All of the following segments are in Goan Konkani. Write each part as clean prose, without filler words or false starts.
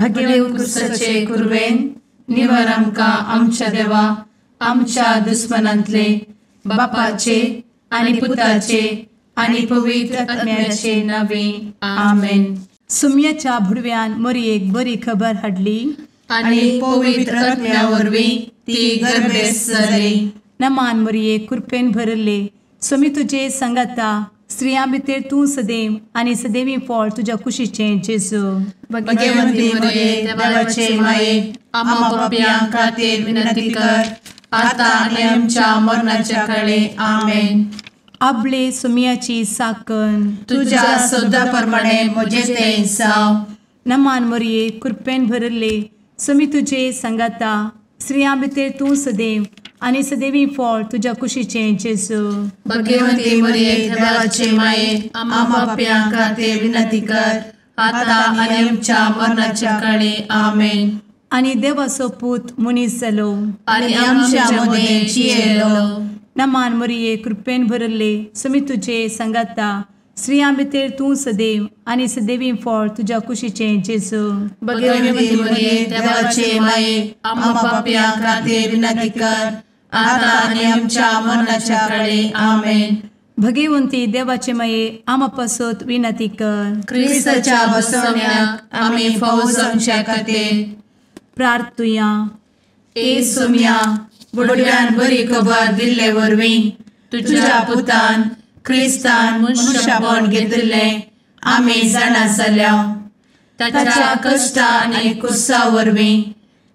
भगेव कुरवेन निवर आमकां आमच्या देवा आमच्या दुस्मनांतले बापाचे आनी पुताचे आनी पवित्र आत्म्याचे नावे आमेन. सुम्याच्या भुडव्यान मोरयेक बरी खबर हाडली आनी पवित्र आत्म्या वरवीं ती गर्भेस्त जाली. नमान मोरये, कृपेन भरले, स्वामी तुजे संगाता, स्त्रियां भितर तूं सदैव आनी सदैवी फळ तुज्या कुशीचें जेजू. भगवंती मोरये, देवाचे माये, आम्हा पापयां खातीर विनंती कर आता आनी आमच्या मरणाच्या काळे. आमेन. आपले सुम्याची साकन तुज्या सदा प्रमाणे म्हजें तें जावं. नमान मोरये, कृपेन भरले, स्वामी तुजे संगाता, स्त्रियां भितर तूं सदैव आनी सदैवी फळ तुज्या कुशीचें जेजू. भगवंती मोरये, देवाचे माये, आम्हा पापयां खातीर विनंती कर आता आनी आमच्या मरणाच्या काळे. आमेन. आनी देवाचो पूत मनीस जालो आनी आमच्या मदें जियेलो. नमान मोरये, कृपेन भरले, स्वामी तुजे संगाता, स्त्रियां भितर तूं सदैव आनी सदैवी फळ तुज्या कुशीचें जेजू. भगवंती मोरये, देवाचे माये, आम्हा पापयां खातीर विनंती कर आता आनी आमच्या मरणाच्या काळे. आमेन. भगवंती देवाचे माये, आम्हा पासत विनंती कर. क्रिस्ताच्या बसवण्याक आमी फावो जावच्या खातीर प्रार्थुया. ए सुम्या, बुडव्यान बरी खबर दिल्ले वरवीं तुज्या पुतान क्रिस्तान मनशापण घेतिल्लें आमी जाणा जाल्या. ताच्या कश्टा आनी कुसा वरवीं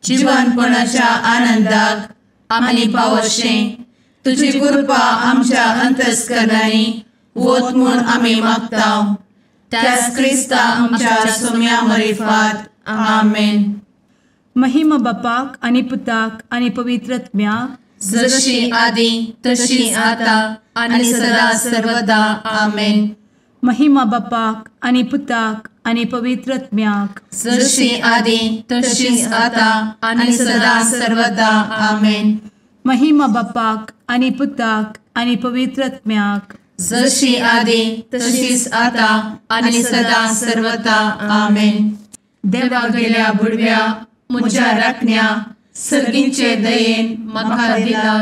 जिवनपणाच्या आनंदाक आमी पावशें तुजी कृपा आमच्या अंतस्करणांनी वत म्हूण आमी मागता. त्याच क्रिस्ता आमच्या सुम्या मरिफात. आमेन. महिमा बापाक आनी पुताक आनी पवित्र आत्म्याक, जशी आदी तशी आता आनी सदा सर्वदा. आमेन. महिमा बापाक आनी पुताक आनी पवित्र आत्म्याक, जशी आदी तशी आता आनी सदा सर्वदा. आमेन. महिमा बापाक आनी पुताक आनी पवित्र आत्म्याक, जशी आदी तशीच आता आनी सदा सर्वदा. आमेन. देवा गेल्या बुडव्या म्हज्या राखण्या सर्गींचे दयेन म्हाका दिला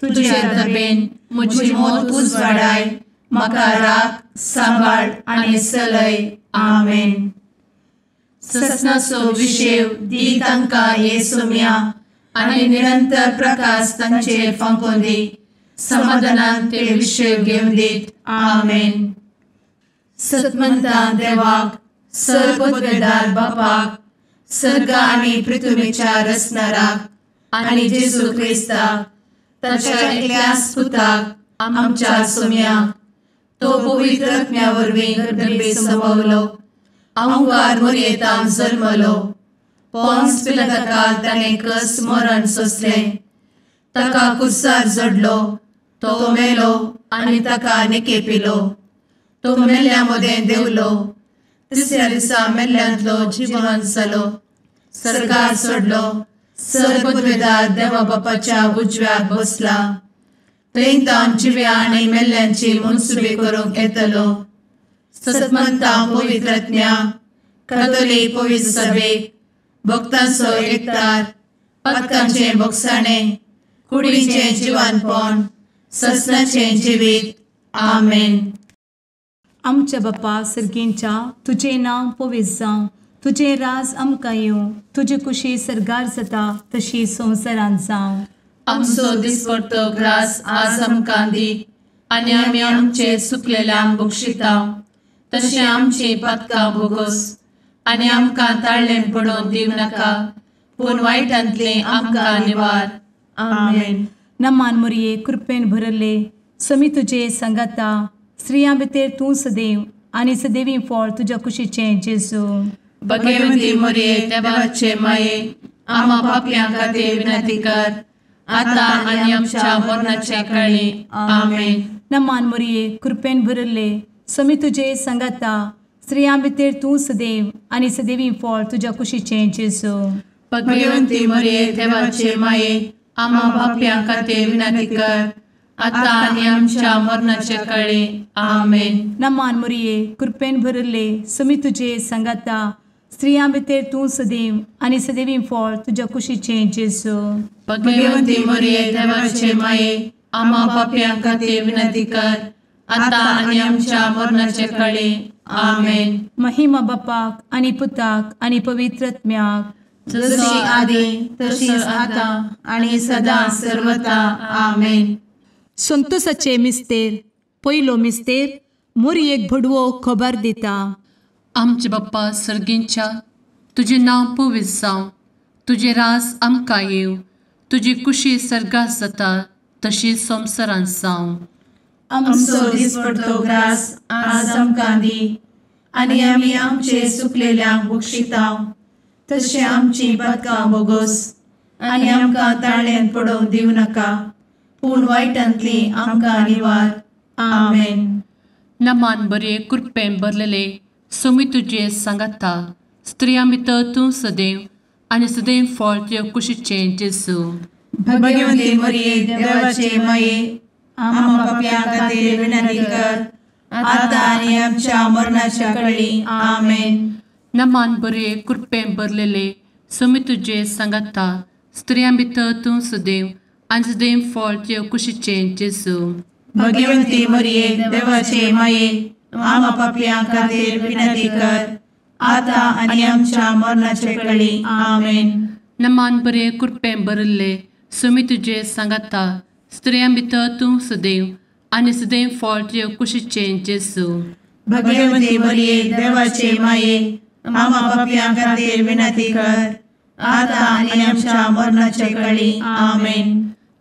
तुजे दबेन म्हजी मोत उजवाडाय, म्हाका राख सांबाळ आनी चलय. आमेन. ससनाचो विशेव दी तांकां हे सुम्या आनी निरंतर प्रकाश तांचेर फांकोवन दी, समाधानान ते विशेव घेवन दीत. आमेन. सतमंता देवाक, सर्वपदवेदार बापाक, सर्ग आनी पृथ्वीच्या रचणाराक आनी जेजू क्रिस्ताक ताच्या एकल्याच पुताक आमच्या सुम्याक, तो पवित्र आत्म्या वरवीं गर्भे संभवलो, अहंकार मोरयेतान जल्मलो, पोन्स पिलाताकाल ताणें कस मरण सोंसलें, ताका कुर्सार जडलो, तो मेलो आनी ताका निकेपिलो, तो मेल्ल्या मदें देंवलो, तिसऱ्या दिसा मेल्ल्यांतलो जिवन जालो, सर्गार सोडलो, सर्वपदवेदार देवा बापाच्या उजव्याक बसला, थंय तावन जिव्या आनी मेल्ल्यांची मनसुबी करूंक येतलो. सतमंता पवित्र आत्म्या, कातोलीक पवित्र सभेक, भक्तांचो एकतार, पातकांचें भोगसाणें, कुडीचें जिवानपण, ससनाचें जिवीत. आमेन. आमच्या बापा सर्गींच्या, तुजें नांव पवित्र जावं, तुजें राज आमकां येवं, तुजी कुशी सर्गार जाता तशी संवसारांत जावं. आमचो दिसपडतो ग्रास आज आमकां दी आनी आमी आमचे सुकलेल्यांक बक्षिता तशें आमची पातकां भोगोस आनी आमकां ताळ्ळें पडोवन दिवं नाका, पूण वायटांतलें आमकां निवार. आमेन. नमान मोरये, कृपेन भरले, स्वामी तुजे संगाता, स्त्रियां भितर तूं सदैव आनी सदैवी फळ तुज्या कुशीचें जेजू. भगवंती मोरये, देवाचे माये, आम्हा पापयां खातीर विनंती कर आता आनी आमच्या मरणाच्या काळी. आमेन. नमान मोरये, कृपेन भरले, स्वामी तुजे संगाता, स्त्रियां भितर तूं सदैव आनी सदैवी फळ तुज्या कुशीचें जेजू. भगवंती मोरये, देवाचे माये, आम्हा पापयां खातीर विनंती कर आता आनी आमच्या मरणाच्या काळी. आमेन. नमान मोरये, कृपेन भरले, स्वामी तुजे संगाता, स्त्रियां भितर तूं सदैव आनी सदैवी फळ तुज्या कुशीचें जेजू. भगवंती मरिये देवाचे माये, आम्हा पापयां खातीर विनंती कर, आतां आनी आमच्या मरणाचे कळे. आमेन. महिमा बापाक आनी पुताक आनी पवित्र आत्म्याक, जशी आदी तशीच आतां आनी सदां सर्वता. आमेन. संतोषाचे मिस्तेर. पयलो मिस्तेर मोरयेक भडवो खबर दिता. आमचे बाप्पा सर्गींच्या, तुजें नांव पवित्र जावं, तुजें राज आमकां येवं, तुजी कुशी सर्गात जाता तशी संवसारांत जावं. आमचो दिसपडतो ग्रास आज आमकां दी, आनी आमी आमचे सुकलेल्यांक बक्षिता तशें आमची पातकां बोगोस, आनी आमकां ताळ्यांत पडोवंक दिवं नाका, पूण वायटांतली आमकां निवार. आमेन. नमान बरे कृपेन भरलेले सोमी तुजे सांगाता, स्त्रियां भितर तूं सदैव आनी सदैव फळ तुज्या कुशीचें जेजू. भगवंती मरिये देवाचे माये, आम्हा पापयां खातीर विनंती कर, आतां आनी आमच्या मरणाच्या कळी. आमेन. नमान बरे कृपेन भरलेले सोमी तुजे सांगाता, स्त्रियां भितर तूं सदैव आनी सदैव फळ तुज्या कुशीचें जेजू. भगवंती मरिये देवाचे माये, आम्हा पापयां खातीर विनंती कर, आतां आनी आमच्या मरणाचे कळी. आमेन. नमान बरे कृपेन भरिल्ले सोमी तुजे सांगाता, स्त्रियां भितर तूं सदैव आनी सदैव फळ तुज्या कुशीचें जेजू. भगवंती मरिये देवाचे माये, आम्हा पापयां खातीर विनंती कर, आतां आनी आमच्या मरणाचे कळी. आमेन.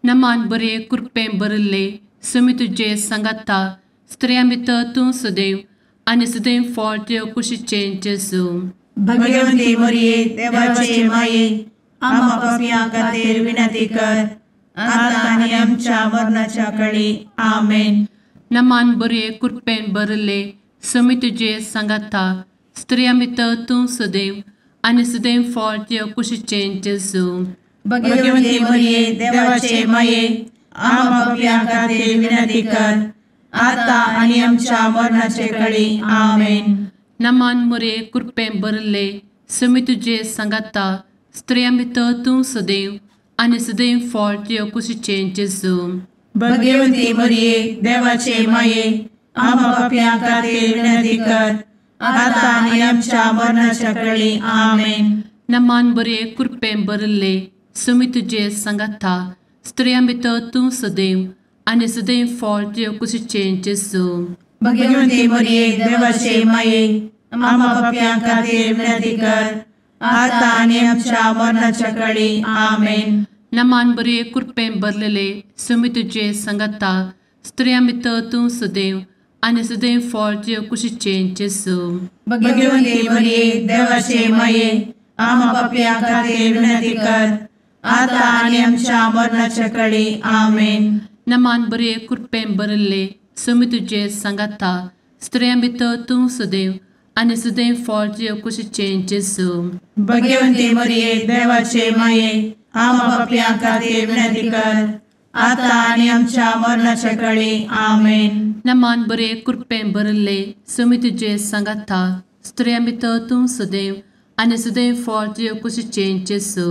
नमान बरे कृपेन भरिल्ले सोमी तुजे सांगाता, स्त्रियां भितर तूं सदैव आनी सदैव फळ तुज्या कुशीचें जेजू. भगवंती मरिये देवाचे माये, आम्हा पापयां खातीर विनंती कर, आतां आनी आमच्या मरणाच्या कळी. आमेन. नमान बरे कृपेन भरिल्ले सोमी तुजे सांगाता, स्त्रियां भितर तूं सदैव आनी सदैव फळ तुज्या कुशीचें जेजू. भगवंती मरिये देवाचे माये, आम्हा पापयां खातीर विनंती कर, आतां आनी आमच्या मरणाचे कळी. आमेन. नमान मरिये कृपेन भरिल्ले सोमी तुजे सांगाता, स्त्रियां भितर तूं सदैव आनी सदैव फळ तुज्या कुशीचें जेजू. भगवंती मरिये देवाचे माये, आम्हा पापयां खातीर विनंती कर, आतां आनी आमच्या मरणाच्या कळी. आमेन. नमान बरे कृपेन भरिल्ले सोमी तुजे सांगाता, स्त्रियां भितर तूं सदैव आनी सदैव फळ तुज्या कुशीचें जेजू. भगवंती मरिये देवाचे माये, आम्हा पापयां खातीर विनंती कर, आतां आनी आमच्या मरणाच्या कळी. आमेन. नमान बरे कृपेन भरलेले सोमी तुजे सांगाता, स्त्रियां भितर तूं सदैव आनी सदैव फळ तुज्या कुशीचें जेजू. भगवंती मरिये देवाचे माये, आम्हा पापयां खातीर विनंती कर, आतां आनी आमच्या मरणाच्या कळी. आमेन. नमान बरे कृपेन भरिल्ले सोमी तुजे सांगाता, स्त्रियां भितर तूं सदैव आनी सदैव फळ तुज्या कुशीचें जेजू. भगवंती मरिये देवाचे माये, आम्हा पापयां खातीर विनंती कर, आतां आनी आमच्या मरणाच्या कळी. आमेन. नमान बरे कृपेन भरिल्ले सोमी तुजे सांगाता, स्त्रियां भितर तूं सदैव आनी सदैव फळ तुज्या कुशीचें जेजू.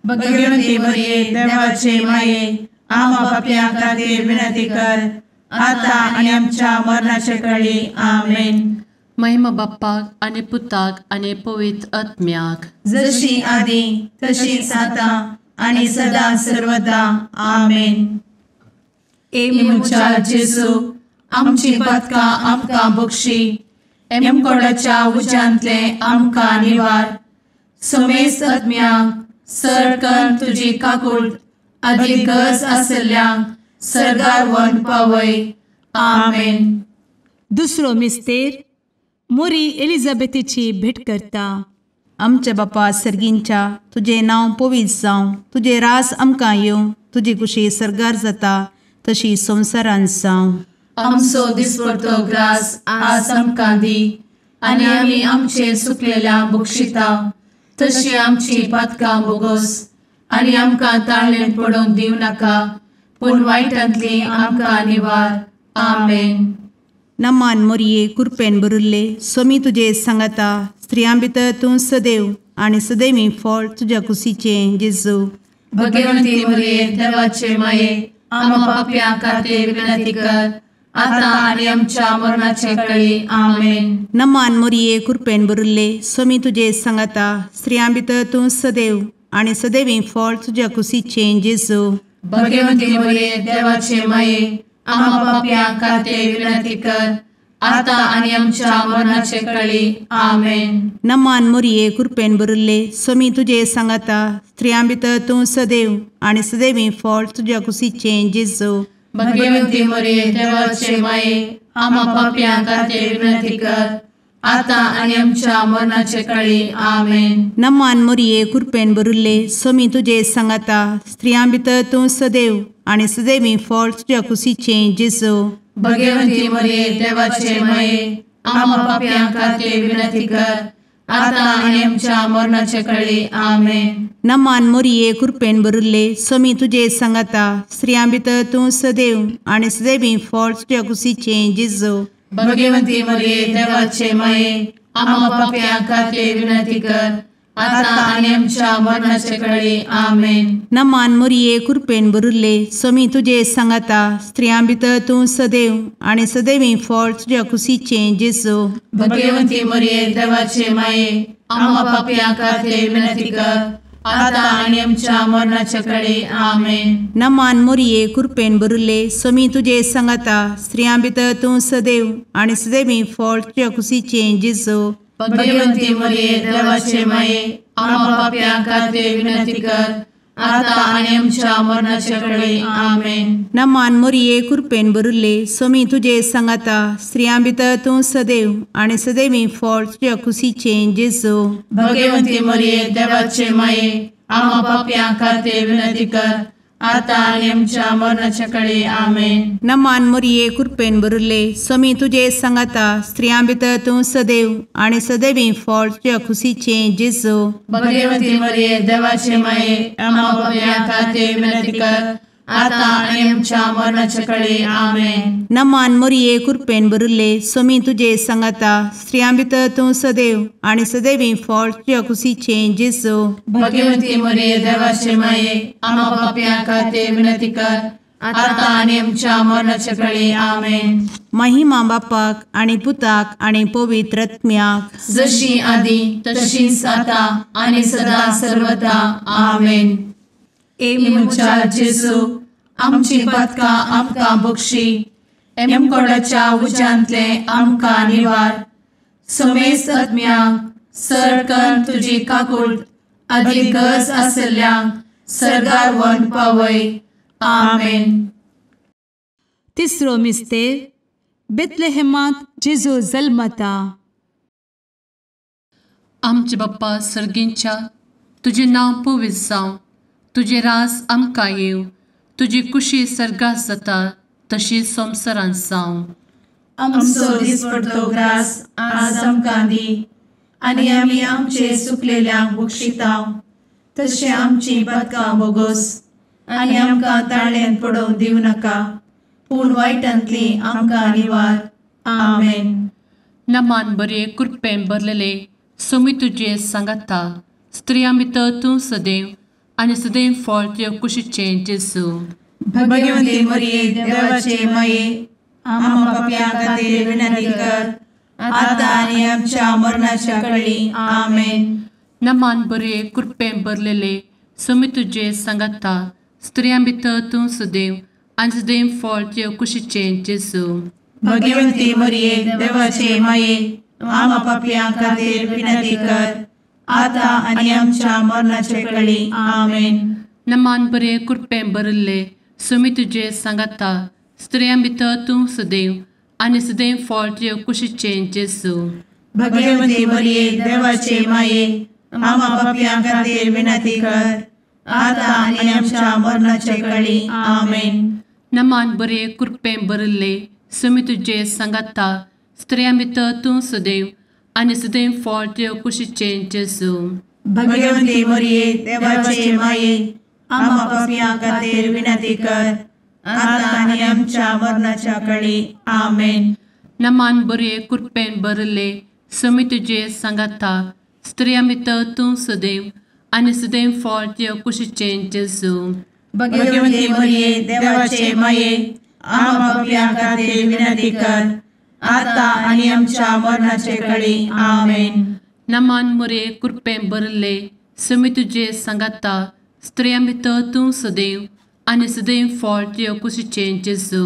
भगवंती मरिये देवाचे माये, आम्हा पापयां खातीर विनंती कर, आतां आनी आमच्या मरणाचे कळी. आमेन. महिमा बाप्पाक आनी पुताक आनी पवित्र आत्म्याक, जशी आदी तशीच आतां आनी सदां सर्वदा. आमेन. ए म्हज्या जेजू, आमची पातकां आमकां बक्षी, एमकोडाच्या उज्यांतले आमकां निवार, समेस्त आत्म्यांक सरकन तुजी काकूट आदी गरज आशिल्ल्यांक सर्गार व्हरून पावय. आमेन. दुसरो मिस्तेर मोरी एलिझाबेथीची भेट करता. आमच्या बापा सर्गींच्या, तुजें नांव पवित्र जावं, तुजें रास आमकां येवं, तुजी कुशी सर्गार जाता तशी संवसारांत जावं. आमचो दिसपडतो ग्रास आज आमकां दी, आनी आमी आमचे सुकलेल्या बक्षिता तशी आमची पातकां बोगोस, आनी आमकां ताळ्ळेंत पडोवंक दिवं नाका, पूण वायटांतली आमकां निवार. आमेन. नमान मोरये कृपेन भरिल्ले, स्वामी तुजे सांगाता, स्त्रियां भितर तूं सदैव आनी सदैवी फळ तुज्या कुशीचें जेजू। भगवंती मरिये देवाचे माये, आम्हा पाप्यां खातीर विनंती कर, आतां आनी आमच्या मरणाचे वेळी। आमेन। नमान मरिये, कृपेन भरिल्ले, स्वामी तुजे सांगाता, स्त्रियां भितर तूं सदैव आनी सदैवी फळ तुज्या कुशीचें जेजू। भगवंती मरिये देवाचे माये, आम्हा पाप्यां खातीर विनंती कर, आतां आनी आमच्या मरणाचे वेळी। आमेन। नमान मरिये, कृपेन भरिल्ले, स्वामी तुजे सांगाता, स्त्रियां भितर तूं सदैव आनी सदैवी फळ तुज्या कुशीचें जेजू। भगवंती मरिये देवाचे माये, आम्हा पाप्यां खातीर विनंती कर, आतां आनी आमच्या मरणाचे वेळी। आमेन। नमान मरिये, कृपेन भरिल्ले, स्वामी तुजे सांगाता, स्त्रियां भितर तूं सदैव आनी सदैवी फळ तुज्या कुशीचें जेजू। भगवंती मरिये देवाचे माये, आम्हा पाप्यां खातीर विनंती कर, आतां आनी आमच्या मरणाचे वेळी। आमेन। नमान मरिये, कृपेन भरिल्ले, स्वामी तुजे सांगाता, स्त्रियां भितर तूं सदैव आनी सदैवी फळ तुज्या कुशीचें जेजू। भगवंती मरिये देवाचे माये, आम्हा पाप्यां खातीर विनंती कर, आतां आनी आमच्या मरणाचे वेळी। आमेन। नमान मरिये, कृपेन भरिल्ले, स्वामी तुजे सांगाता, स्त्रियां भितर तूं सदैव आनी सदैवी फळ तुज्या कुशीचें जेजू। भगवंती मरिये देवाचे माये, आम्हा पाप्यां खातीर विनंती कर, आतां आनी आमच्या मरणाचे वेळी। आमेन। नमान मरिये, कृपेन भरिल्ले, स्वामी तुजे सांगाता, स्त्रियां भितर तूं सदैव आनी सदैवी फळ तुज्या कुशीचें जेजू। भगवंती मरिये देवाचे माये, आम्हा पाप्यां खातीर विनंती कर, आतां आनी आमच्या मरणाचे वेळी। आमेन। नमान मरिये, कृपेन भरिल्ले, स्वामी तुजे सांगाता, स्त्रियां भितर तूं सदैव आनी सदैवी फळ तुज्या कुशीचें जेजू। भगवंती मरिये देवाचे माये, आम्हा पाप्यां खातीर विनंती कर, आतां आनी आमच्या मरणाचे वेळी। आमेन। नमान मरिये, कृपेन भरिल्ले, स्वामी तुजे सांगाता, स्त्रियां भितर तूं सदैव आनी सदैवी फळ तुज्या कुशीचें जेजू। भगवंती मरिये देवाचे माये, आम्हा पाप्यां खातीर विनंती कर, आतां आनी आमच्या मरणाचे वेळी। आमेन। नमान मरिये, कृपेन भरिल्ले, स्वामी तुजे सांगाता, स्त्रियां भितर तूं सदैव आनी सदैवी फळ तुज्या कुशीचें जेजू। भगवंती मरिये देवाचे माये, आम्हा पाप्यां खातीर विनंती कर, आतां आनी आमच्या मरणाचे वेळी। आमेन। महिमा बापाक आनी पुताक आनी पवित्र आत्म्याक, जशी आदी तशीच आतां आनी सदा सर्वदा। आमेन। ए म्हज्या जेजू, आमची पातकां आमकां बक्षी, एमकोडाच्या उज्यांतले आमकां निवार, समेस्त आत्म्यांक सरकन तुजी काकूट आदी गरज आसल्ल्यांक सर्गार व्हरून पावय। आमेन। तिसरो मिस्तेर, बेथलेहेमांत जेजू जल्मता। आमचे बाप्पा सर्गींच्या, तुजें नांव पवित्र जावं, तुजें राज आमकां येवं, तुजी कुशी सर्गात जाता तशी संवसारांत जावं। आमचो दिसपडतो ग्रास आज आमकां दी, आनी आमी आमचे सुकलेल्यांक बक्षितांव, तशें आमची पातकां बोगोस, आनी आमकां ताळ्यान पडोवंक दिवं नाका, पूण वायटांतली आमकां निवार। आमेन। नमान बरे कृपेन भरलेले, स्वामी तुजे सांगाता, स्त्रियां भितर तूं सदैव आनी सदैव फळ तुज्या कुशीचें जेजू। भगवंती मरिये देवाचे माये, आम्हा पाप्यां खातीर विनंती कर, आतां आनी आमच्या मरणाच्या वेळी। आमेन। नमान बरे कृपेन भरलेले, स्वामी तुजे सांगाता, स्त्रियां भितर तूं सदैव आनी सदैव फळ तुज्या कुशीचें जेजू। भगवंती मरिये देवाचे माये, आम्हा पाप्यां खातीर विनंती कर, आतां आनी आमच्या मरणाचे वेळी। आमेन। नमान बरे कृपेन भरिल्ले, स्वामी तुजे सांगाता, स्त्रियां भितर तूं सदैव आनी सदैव फळ तुज्या कुशीचें जेजू। भगवंती मरिये देवाचे माये, आम्हा पाप्यां खातीर विनंती कर, आतां आनी आमच्या मरणाचे वेळी। आमेन। नमान बरे कृपेन भरिल्ले, स्वामी तुजे सांगाता, स्त्रियां भितर तूं सदैव आनी सदैव फळ तुज्या कुशीचें जेजू। भगवंती मरिये देवाचे माये, आम्हा पाप्यां खातीर विनंती कर, आतां आनी आमच्या मरणाच्या वेळी। आमेन। नमान बरे कृपेन भरिल्ले, समी तुजे सांगाता, स्त्रियां भितर तूं सदैव आनी सदैव फळ तुज्या कुशीचें जेजू। भगवती मरिये देवाचे माये, आम्हा पाप्यां खातीर विनंती कर, आता आनी आमच्या मरणाचे कळी। आमेन। नमान मोरये, कृपेन भरिल्ले, समी तुजे सांगाता, स्त्रियां भितर तूं सदैव आनी सदैव फळ तुज्या कुशीचें जेजू।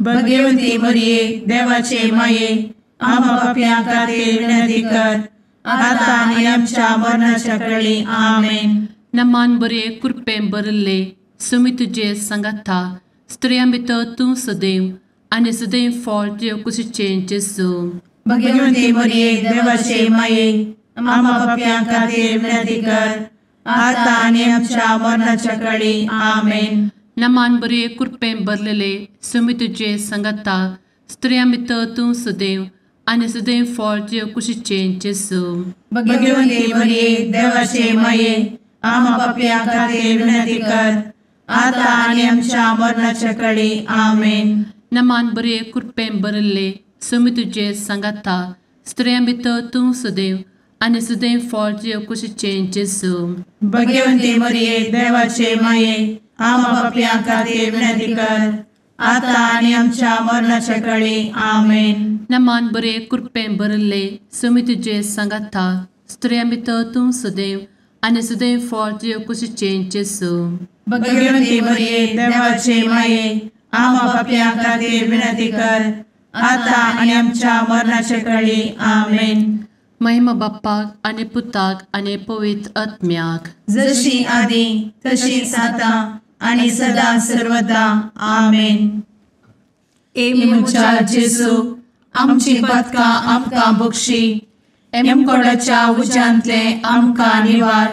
भगवती मरिये देवाचे माये, आम्हा पाप्यां खातीर विनंती कर, आता आनी आमच्या मरणाच्या कळी। आमेन। नमान बरे, कृपेन भरिल्ले, समी तुजे सांगाता, स्त्रियां भितर तूं सदैव आनी सदैव फळ तुज्या कुशीचें जेजू। भगवती मरिये देवाचे माये, आम्हा पाप्यां खातीर विनंती कर, आता आनी आमच्या मरणाच्या कळी। आमेन। नमान बरे, कृपेन भरलेले, समी तुजे सांगाता, स्त्रियां भितर तूं सदैव आनी सदैव फळ तुज्या कुशीचें जेजू। भगवती मरिये देवाचे माये, आम्हा पाप्यां खातीर विनंती कर, आता आनी आमच्या मरणाच्या कळी। आमेन। नमान बरे, कृपेन भरिल्ले, समी तुजे सांगाता, स्त्रियां भितर तूं सदैव आनी सदैव फळ तुज्या कुशीचें जेजू। भगवती मरिये देवाचे माये, आम्हा पाप्यां खातीर विनंती कर, आता आनी आमच्या मरणाच्या कळी। आमेन। नमान बरे, कृपेन भरिल्ले, समी तुजे सांगाता, स्त्रियां भितर तूं सदैव आनी सदैव फळ तुज्या कुशीचें जेजू। भगवती मरिये देवाचे माये, आम्हा पाप्यां खातीर विनंती कर, आता आनी आमच्या मरणाच्या कळी। आमेन। महिमा बाप्पाक आनी पुताक आनी पवित्र आत्म्याक, जशी आदी तशीच आता आनी सदा सर्वदा। आमेन। ए म्हज्या जेजू, आमची पातकां आमकां बक्षी, एमकोडाच्या उज्यांतले आमकां निवार,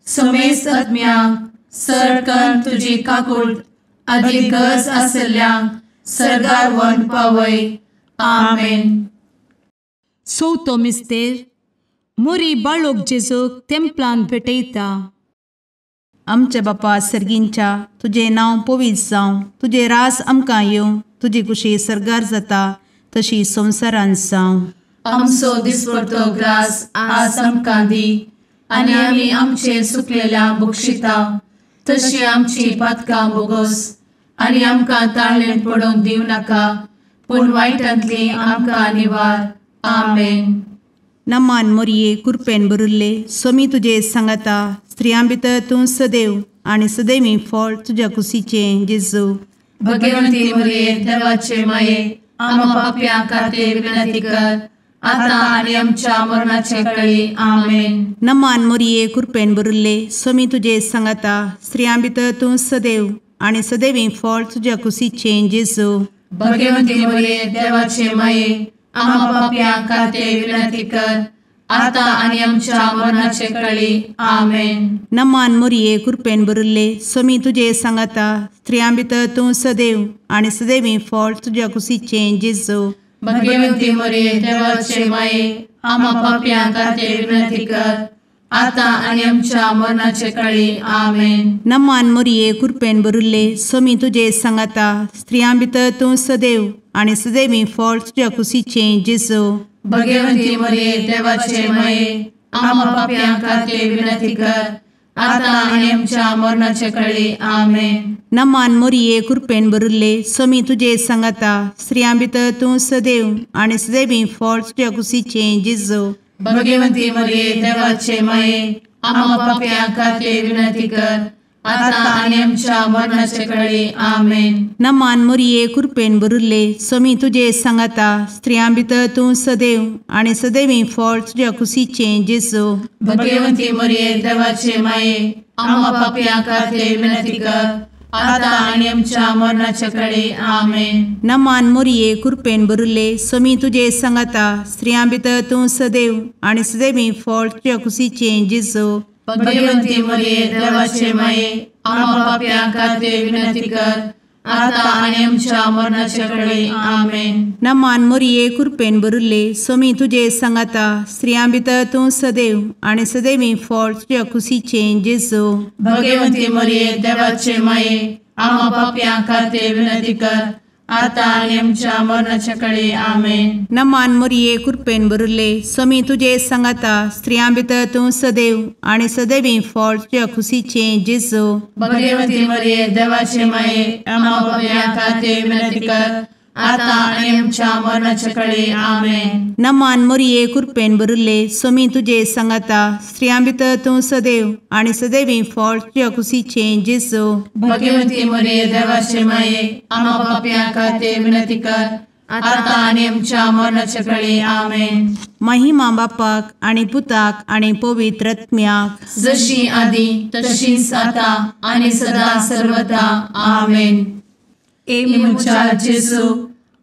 समेस्त आत्म्यांक सरकन तुजी काकूट आदी गरज आसल्ल्यांक सर्गार व्हरून पावय। आमेन। चवथो मिस्तेर, मोरी बाळोक जेजूक तेंपलान भेटयता। आमच्या बापा सर्गींच्या, तुजें नांव पवित्र जावं, तुजें रास आमकां येवं, तुजी कुशी सर्गार जाता तशी संवसारांत जावं। आमचो दिसपडतो ग्रास आज आमकां दी, आनी आमी आमचे सुकलेल्या बक्षिता तशी आमची पातकां बोगोस, आनी आमकां ताळेन पडोवंक दिवं नाका, पूण वायटांतली आमकां निवार। आमेन। नमान मोरये, कृपेन भरिल्ले, स्वामी तुजे सांगाता, स्त्रियां भितर तूं सदैव आनी सदैवी फळ तुज्या कुशीचें जेजू। भगवती मरिये देवाचे माये, आम्हा पाप्यां खातीर विनंती कर, आता आनी आमच्या मरणाचे कळी। आमेन। नमान मोरये, कृपेन भरिल्ले, स्वामी तुजे सांगाता, स्त्रियां भितर तूं सदैव आनी सदैवी फळ तुज्या कुशीचें जेजू। भगवती मरिये देवाचे माये, आम्हा पाप्यां खातीर विनंती कर, आता आनी आमच्या मरणाचे कळी। आमेन। नमान मोरये, कृपेन भरिल्ले, स्वामी तुजे सांगाता, स्त्रियां भितर तूं सदैव आनी सदैवी फळ तुज्या कुशीचें जेजू। भगवती मरिये देवाचे माये, आम्हा पाप्यां खातीर विनंती कर, आता आनी आमच्या मरणाचे कळी। आमेन। नमान मोरये, कृपेन भरिल्ले, स्वामी तुजे सांगाता, स्त्रियां भितर तूं सदैव आनी सदैवी फळ तुज्या कुशीचें जेजू। भगवती मरिये देवाचे माये, आम्हा पाप्यां खातीर विनंती कर, आता आनी आमच्या मरणाचे कळी। आमेन। नमान मोरये, कृपेन भरिल्ले, स्वामी तुजे सांगाता, स्त्रियां भितर तूं सदैव आनी सदैवी फळ तुज्या कुशीचें जेजू। भगवती मरिये देवाचे माये, आम्हा पाप्यां खातीर विनंती कर, आता आनी आमच्या मरणाचे कळी। आमेन। नमान मोरये, कृपेन भरिल्ले, स्वामी तुजे सांगाता, स्त्रियां भितर तूं सदैव आनी सदैवी फळ तुज्या कुशीचें जेजू। भगवती मरिये देवाचे माये, आम्हा पाप्यां खातीर विनंती कर, आता आनी आमच्या मरणाचे कळी। आमेन। नमान मोरये, कृपेन भरिल्ले, स्वामी तुजे सांगाता, स्त्रियां भितर तूं सदैव आनी सदैवी फळ तुज्या कुशीचें जेजू। भगवती मरिये देवाचे माये, आम्हा पाप्यां खातीर विनंती कर, आता आनी आमच्या मरणाचे कळी। आमेन। नमान मोरये, कृपेन भरिल्ले, स्वामी तुजे सांगाता, स्त्रियां भितर तूं सदैव आनी सदैवी फळ तुज्या कुशीचें जेजू। भगवती मरिये देवाचे माये, आम्हा पाप्यां खातीर विनंती कर, आतां आनी आमच्या मरणाच्या कळे. आमेन. नमान मोरये कृपेन भरिल्ले स्वामी तुजे सांगाता, स्त्रियां भितर तूं सदैव आनी सदैवी फळ तुज्या खुशीचें जेजू. भगवती मरिये देवाचे माये, आम्हा पाप्यां खातीर विनंती कर, आतां आनी आमच्या मरणाच्या कळे. आमेन. नमान मोरये कृपेन भरिल्ले स्वामी तुजे सांगाता, स्त्रियां भितर तूं सदैव आनी सदैवी फळ तुज्या खुशीचें जेजू. भगवती मरिये देवाचे माये, आम्हा पाप्यां खातीर विनंती कर, आतां आनी आमच्या मरणाच्या कळे. आमेन. महिमा बापाक आनी पुताक आनी पवित्र आत्म्याक, जशी आदी तशीच आतां आनी सदा सर्वदा. आमेन. ए म्हज्या जेजू,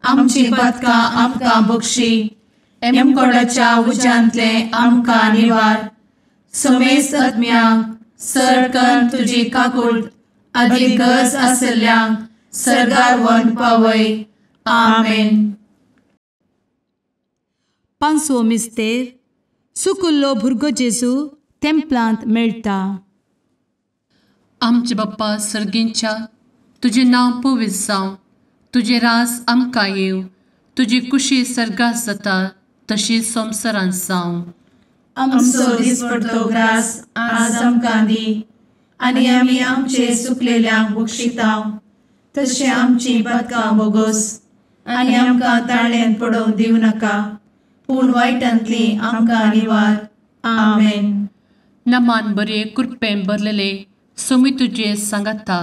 आमची पातकां आमकां बक्षी, एमकोडाच्या उज्यांतले आमकां निवार, समेस्त आत्म्यांक सरकन तुजी काकूट आदी गरज आशिल्ल्यांक सर्गार व्हरून पावय. आमेन. पांचवो मिस्तेर सुकुल्लो भुरगो जेजू तेंपलांत मेळटा. आमचे बाप्पा सर्गींच्या, तुजें नांव पवित्र जावं, तुजें राज आमकां येवं, तुजी कुशी सर्गात जाता तशी संवसारांत जावं. आमचो दिसपडतो ग्रास आज आमकां दी, आनी आमी आमचे सुकलेल्यांक बक्षिता तशें आमची पातकां बोगोस, आनी आमकां ताळ्यांत पडोवंक दिवं नाका, पूण वायटांतली आमकां निवार. आमेन. नमान बरे कृपेन भरलेले स्वामी तुजे सांगाता,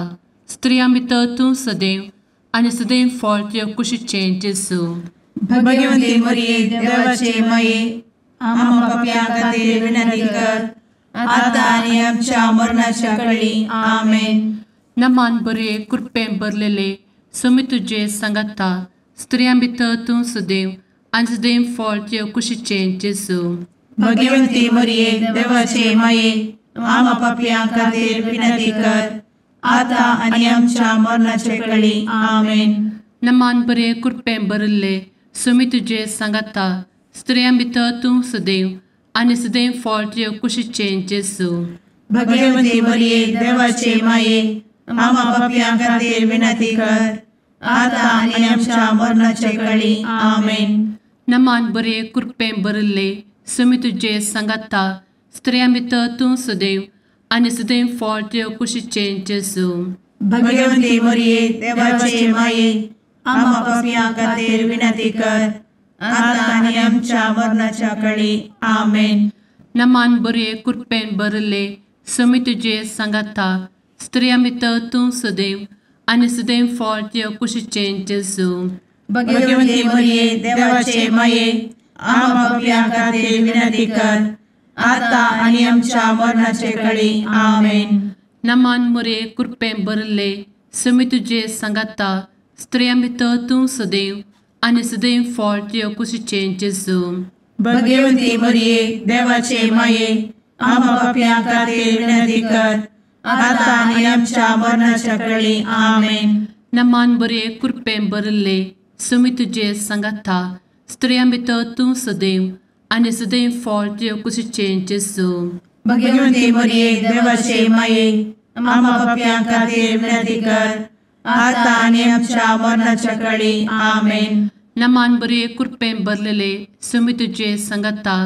स्त्रियां भितर तूं सदैव आनी सदैव फळ तुज्या कुशीचें जेजू. भगवती मरिये देवाचे माये, आम्हा पाप्यां खातीर विनंती कर, आतां आनी आमच्या मरणाच्या कळी. आमेन. नमान बरे कृपेन भरलेले स्वामी तुजे सांगाता, स्त्रियां भितर तूं सदैव आनी सदैव फळ तुज्या कुशीचें जेजू. भगवती मरिये देवाचे माये, आम्हा पाप्यां खातीर विनंती कर, आतां आनी आमच्या मरणाच्या कळी. आमेन. नमान बरे कृपेन भरिल्ले स्वामी तुजे सांगाता, स्त्रियां भितर तूं सदैव आनी सदैव फळ तुज्या कुशीचें जेजू. भगवती मरिये देवाचे माये, आम्हा पाप्यां खातीर विनंती कर, आतां आनी आमच्या मरणाच्या कळी. आमेन. नमान बरे कृपेन भरिल्ले स्वामी तुजे सांगाता, स्त्रियां भितर तूं सदैव आनी सदैव फळ तुज्या कुशीचें जेजू. भगवती मरिये देवाचे माये, आम्हा पाप्यां खातीर विनंती कर, आतां आनी आमच्या मरणाच्या कळी. आमेन. नमान बरे कृपेन भरिल्ले स्वामी तुजे सांगाता, स्त्रियां भितर तूं सदैव आनी सदैव फळ तुज्या कुशीचें जेजू. भगवती मरिये देवाचे माये, आम्हा पाप्यां खातीर विनंती कर, आतां आनी आमच्या मरणाचे कळी. आमेन. नमान मरिये कृपेन भरिल्ले स्वामी तुजे सांगाता, स्त्रियां भितर तूं सदैव आनी सदैव फळ तुज्या कुशीचें जेजू. भगवती मरिये देवाचे माये, आम्हा पाप्यां खातीर विनंती कर, आतां आनी आमच्या मरणाच्या कळी. आमेन. नमान बरे कृपेन भरिल्ले स्वामी तुजे सांगाता, स्त्रियां भितर तूं सदैव आनी सदैव फळ तुज्या कुशीचें जेजू. भगवती मरिये देवाचे माये, आम्हा पाप्यां खातीर विनंती कर, आतां आनी आमच्या मरणाच्या कळी. आमेन. नमान बरे कृपेन भरलेले स्वामी तुजे सांगाता,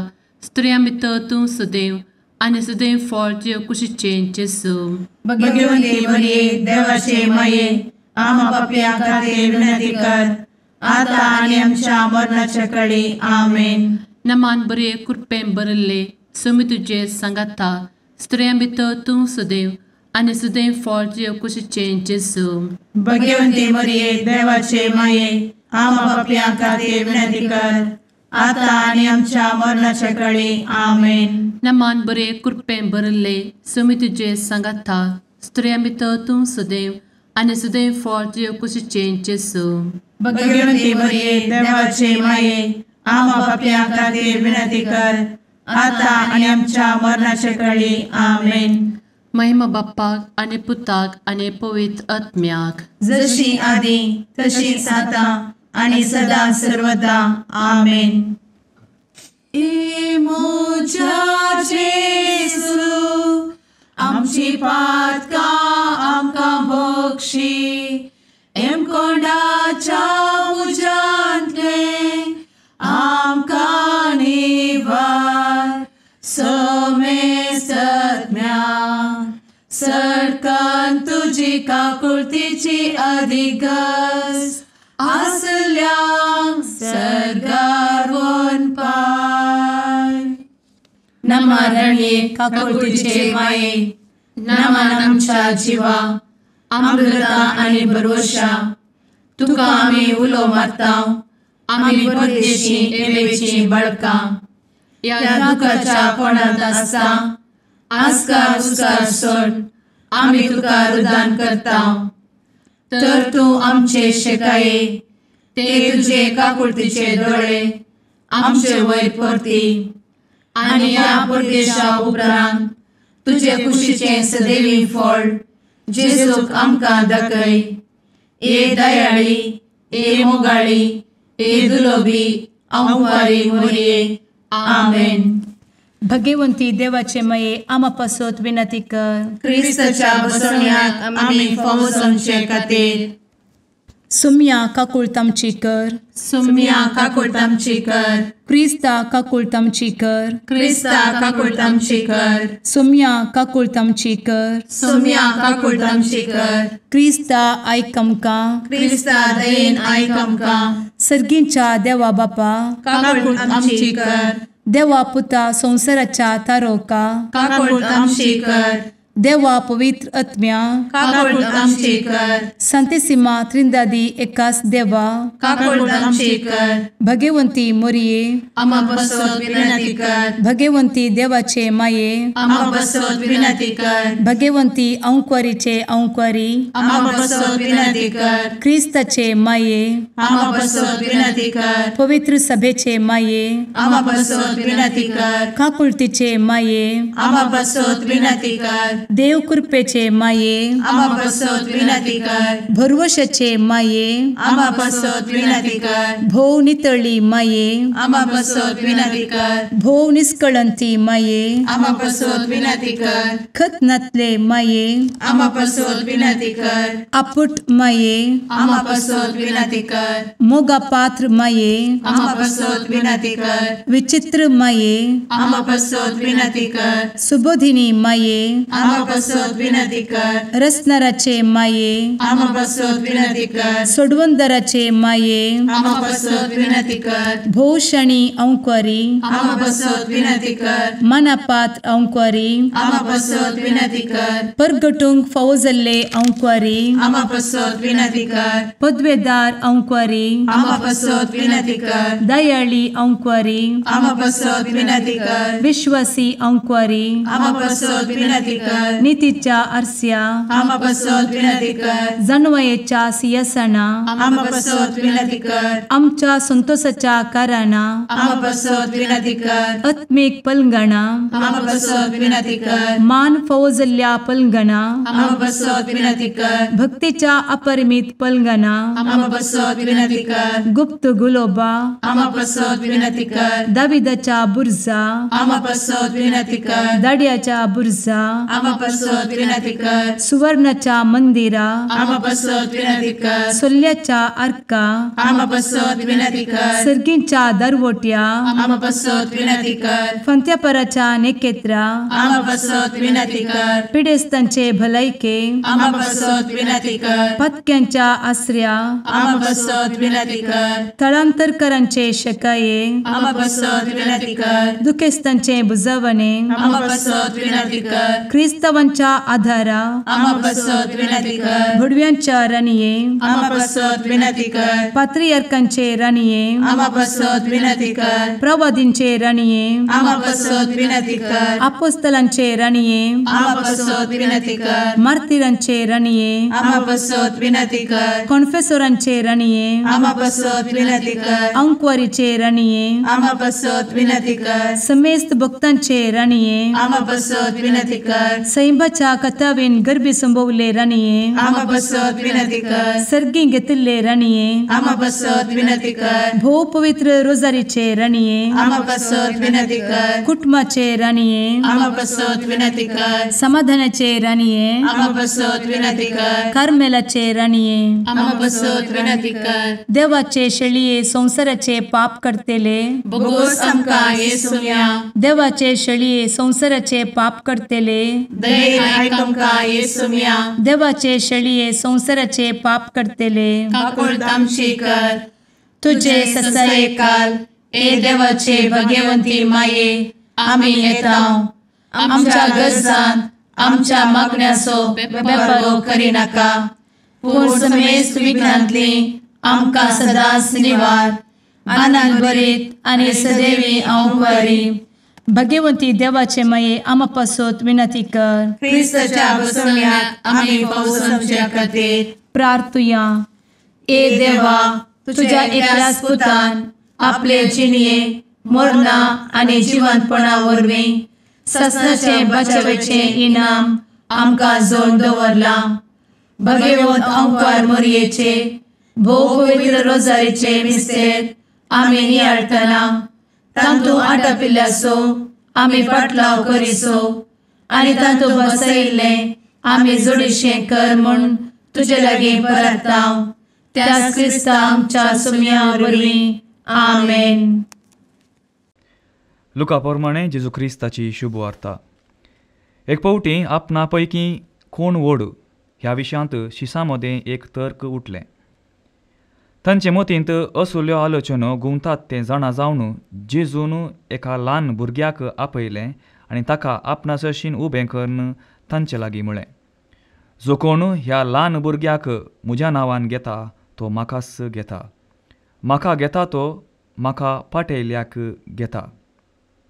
स्त्रियां भितर तूं सदैव आनी सदैव फळ तुज्या कुशीचें जेजू. भगवती मरिये देवाचे माये, आम्हा पाप्यां खातीर विनंती कर, आतां आनी आमच्या मरणाच्या कळी. आमेन. नमान बरे कृपेन भरिल्ले स्वामी तुजे सांगाता, स्त्रियां भितर तूं सदैव आनी सदैव फळ तुज्या कुशीचें जेजू. भगवती मरिये देवाचे माये, आम्हा पाप्यां खातीर विनंती कर, आतां आनी आमच्या मरणाच्या कळी. आमेन. नमान बरे कृपेन भरिल्ले स्वामी तुजे सांगाता, स्त्रियां भितर तूं सदैव आनी सदैव फळ तुज्या कुशीचें जेजू. भगवती मरिये देवाचे माये, आम्हा पाप्यां खातीर विनंती कर, आतां आनी आमच्या मरणाच्या कळी. आमेन. महिमा बाप्पाक आनी पुताक आनी पवित्र आत्म्याक, जशी आदी तशीच आतां आनी सदा सर्वदा. आमेन. ए म्हज्या जेजू, आमची पातकां आमकां बक्षी, एमकोंडाच्या तुजी काकुळतीची अधिक गरज आसल्यांक सर्गार वनपाय. नमा रणये काकुळतीचे माये, नमन आमच्या जिवा, अमृता आनी भरवशा, तुका आमी उलो मारता, आमी परदेशी एवेची बळकां, ह्या दुखाच्या कोणांत आसता आस्कार उस्कार सोड आमी तुका रुदान करता. तर तूं आमचे शेकाये ते तुजे काकुळतीचे दोळे आमचे वयर परती आनी ह्या परदेशा उपरांत तुजे कुशीचें सदैवी फळ जेजूक आमकां दाखय. ए दयाळी, ए मोगाळी, ए दुलोबी अंवारी मोरये. आमेन. भगवंती देवाचे मये आमा पासत विनंती कर. क्रिस्ताच्या बसवण्याक आमी फावो जावचे खातीर. सुम्या काकुळट आमची कर. सुम्या काकुळट आमची कर. क्रिस्ता काकुळट आमची कर. क्रिस्ता काकुळट आमची कर. सुम्या काकुळट आमची कर. सुम्या काकुळट आमची कर. क्रिस्ता आयक आमकां. क्रिस्ता दयेन आयक आमकां. सर्गींच्या देवा बापा काकुळट आमची कर. देवा पुता संवसाराच्या तारोका काकुळट आमची कर. देवा पवित्र आत्म्या काकुळट आमची कर. संतेसिमा त्रिंदादी एकास देवा काकुळट आमची कर. भगवंती मोरये आमा पासत विनंती कर. भगवंती देवाचे माये आमा पासत विनंती कर. भगवंती अंकुरीचे अंकुरी आमा पासत विनंती कर. क्रिस्ताचे माये आमा पासत विनंती कर. पवित्र सभेचे माये आमा पासत विनंती कर. काकुळतीचे माये आमा पासत विनंती कर. देव कृपेचे माये आमा पासत विनंती कर. भरवशाचे माये आमा पासत विनंती कर. भोव नितळी माये आमा पासत विनंती कर. भोव निष्कळंती माये आमा पासत विनंती कर. खत नातले माये आमा पासत विनंती कर. आपुट माये आमा पासत विनंती कर. मोगा पात्र माये आमा पासत विनंती कर. विचित्र माये आमा पासत विनंती कर. सुबोधिनी माये आमा पासत विनंती कर. रसनाराचे माये आमा पासत विनंती कर. सोडवंदराचे माये आमा पासत विनंती कर. भोवशणी अंकुरी आमा पासत विनंती कर. मनापात्र अंकुरी आमा पासत विनंती कर. परगटूंक फावो जाल्ले अंकुरी आमा पासत विनंती कर. पदवेदार अंकुरी आमा पासत विनंती कर. दयाळी अंकुरी आमा पासत विनंती कर. विश्वासी अंकुरी आमा पासत विनंती कर. नितीच्या आरस्या आमा पासत विनंती कर. जानवयेच्या सिंहासना आमा पासत विनंती कर. आमच्या संतोषाच्या कारणा आमा पासत विनंती कर. आत्मीक पलंगणा आमा पासत विनंती कर. मान फावो जाल्ल्या पलंगणा आमा पासत विनंती कर. भक्तीच्या अपरिमित पलंगणा आमा पासत विनंती कर. गुप्त गुलोबा आमा पासत विनंती कर. दाविदाच्या बुर्जा आमा पासत विनंती कर. दाड्याच्या बुर्जा आमा पासत विनंती कर. सुवर्णाच्या मंदिरा आमा पासत विनंती कर. सोल्ल्याच्या आर्का आमा पासत विनंती कर. सर्गींच्या दरवट्या आमा पासत विनंती कर. फंत्यापराच्या नेकेत्रा आमा पासत विनंती कर. पिडेस्तांचे भलायके आमा पासत विनंती कर. पत्क्यांच्या आसऱ्या आमा पासत विनंती कर. थळांतरकरांचे शकाये आमा पासत विनंती कर. दुखेस्तांचे बुजवणे आमा पासत विनंती कर. क्रिस्तावांच्या आधारा आमा पासत विनंती कर. भुडव्यांच्या राणये आमा पासत विनंती कर. पात्रियार्कांचे राणये आमा पासत विनंती कर. प्रवादींचे राणये आमा पासत विनंती कर. आपोस्तलांचे राणये आमा पासत विनंती कर. मार्तिरांचे राणये आमा पासत विनंती कर. कॉन्फेसोरांचे राणये आमा पासत विनंती कर. अंकुवारीचे राणये आमा पासत विनंती कर. समेस्त भक्तांचे राणये आमा पासत विनंती कर. सैंबाच्या कथावेन गर्भी संभवले राणये आमा पासत विनंती कर. सर्गी घेतिल्ले राणये आमा पासत विनंती कर. भोव पवित्र रोजारीचे राणये आमा पासत विनंती कर. कुटुंबाचे राणये आमा पासत विनंती कर. समाधानाचे राणये आमा पासत विनंती कर. कार्मेलाचे राणये आमा पासत विनंती कर. देवाचे शेळये संवसाराचे पाप करतेले बोगोस आमकां येसुम्या देवाचे शेळये संवसाराचे पाप करतेले दयेन आयक आमकां येसुम्या। देवाचे शेळये संवसाराचे पाप करतले काकुळट आमची कर। तुजे ससायेकाल ए देवाचे भगवंती माये आमी येता आमच्या गरजान आमच्या मागण्याचो बेपर्वो करिनाका पूण समेस्त विघ्नांतली आमकां सदांच निवार। आनंद भरीत आनी सदैवी अंवकारी भगवंती देवाचे माये आमा पासत विनंती कर। क्रिस्ताच्या बसवण्याक आमी पावसाच्या खातीर प्रार्थुया। ए देवा तुझ्या एकल्याच पुतान आपले जिणये मरणा आनी जिवंतपणा वरवीं ससनाचे बचावेचे इनाम आमकां जोडून दवरलां। भगवंत अंकार मोरयेचे भोव पवित्र रोजारीचे मिस्तेर आमी नियाळटना तांतू आटापिल्ल्याचो आमी पाटलाव करिसो आनी तांतू बसयिल्लें आमी जोडीशें कर म्हूण तुजे लागीं परता त्याच क्रिस्ता आमच्या सुम्या वरवीं आमेन। लुका प्रमाणे जेजू क्रिस्ताची शुभ वार्ता। एक फावटी आपणा पैकी कोण व्हड ह्या विशयांत शिसां मदें एक तर्क उठलें। तांचे मतींत असल्यो आलोचना घुंवतात तें जाणा जावन जेजून एका ल्हान भुरग्याक आपयलें आनी ताका आपणा सरशीन उबें करून तांचे लागीं म्हळें, जो कोण ह्या ल्हान भुरग्याक म्हज्या नांवान घेता तो म्हाकाच घेता, म्हाका घेता तो म्हाका पाटयल्याक घेता।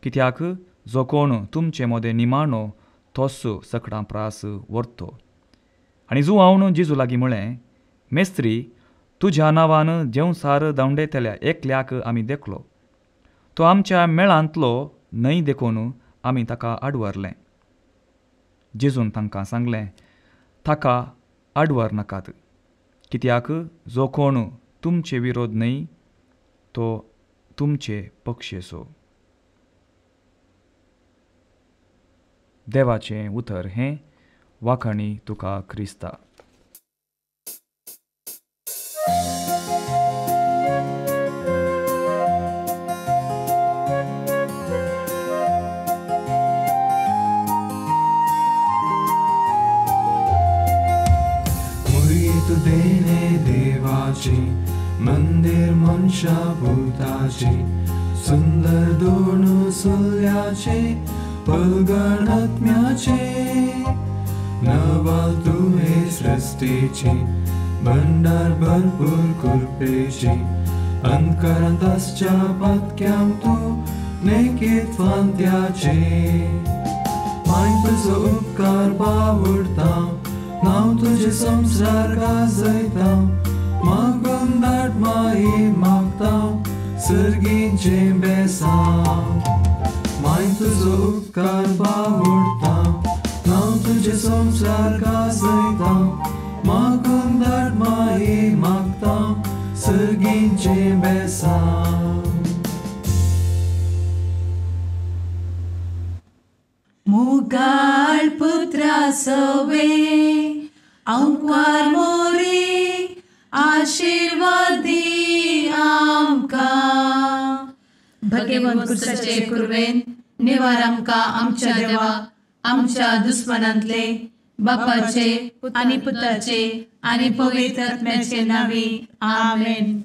कित्याक जो कोण तुमचे मदें निमाणो तोच सकडां प्रास व्हरतो। आनी जुवावन जेजू लागीं म्हळें, मेस्त्री तुज्या नांवान जेवसार धांवडेतल्या एकल्याक आमी देखलो, तो आमच्या मेळांतलो न्हय देखून आमी ताका आडवरलें। जेजून तांकां सांगलें, ताका आडवर नाकात, कित्याक जो कोण तुमचे विरोध न्हय तो तुमचे पक्षेचो। देवाचें उतर हें. वाखाणी तुका क्रिस्ता. देणे देवाची मंदिर मनशा भूताची सुंदर दोन सुल्याचे पलगण आत्म्याचे नवाल तुहे सृष्टीची भंडार भरपूर कृपेची अंतकरांत आसच्या पातक्यांक तूं नेकीत फांत्याचे माय तुजो उपकार बावडता नांव तुझे संसार गाजयता मागून दाट माई मागता सर्गीचें बेसांव माय तुजो उपकार बावडता नांव तुझे संसार गाजयता मागून दाट माई मागता सर्गीचें बेसांव. मुगाळ पुत्रा सवे अंकार मोरी आशीर्वादी आमकां. भगवंत पुरुषाचे कुर्वेन निवार आमकां आमच्या देवा आमच्या दुस्मनांतले बापाचे आनी पुताचे आनी पवित्र आत्म्याचे नांवी आमेन.